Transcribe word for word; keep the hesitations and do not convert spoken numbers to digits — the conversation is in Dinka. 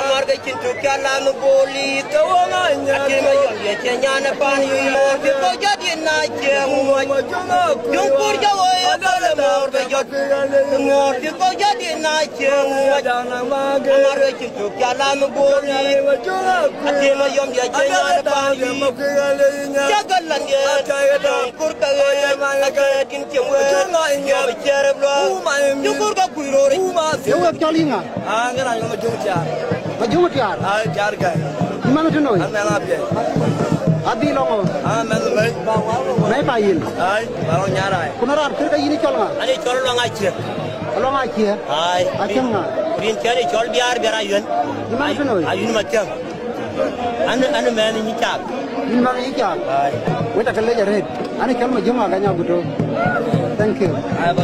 Mar ke cïn tuk ca lan boli ke wong anyar. Atim ayom ye cï nyan pan yu mor bi ko jadin na cieŋ muɔc. Juŋ kur ja wo ye bol mor be jot. Mor bi ko jadin na cieŋ muɔc. Mar ke cïn tuk ca lan boli. Atim ayom ye cï nyan pan yu. Ca galan ye. Juŋ kur ka ye. Ka ye din cieŋ we. Yom cierep lo. Juŋ kur ka kuic ror. Ye wek cɔl yïŋa? Ah, ŋɛn a yom juŋ tiar. Majöŋ tiaar. Ai, tiar gai. Yïn man tënoi. An mɛn apiɛth. Adhi lɔŋ ɔ. An mɛn mɛn. Mɛn pa yïn. Ai, ba lɔŋ nyarai. Ku na raan kër ka yïn cɔl ŋa? Ani cɔl lɔŋ acie. Lɔŋ acie. Ai. Acie ŋa? Rin tiar cɔl biar biar ayuen. Yïn man tënoi. Ayun ma tiang. An an mɛn ni cak. Yïn man yï cak. Ai. Weta ke leja red. Ani cɔl Majöŋ a ganya guto. Thank you. Ai, ba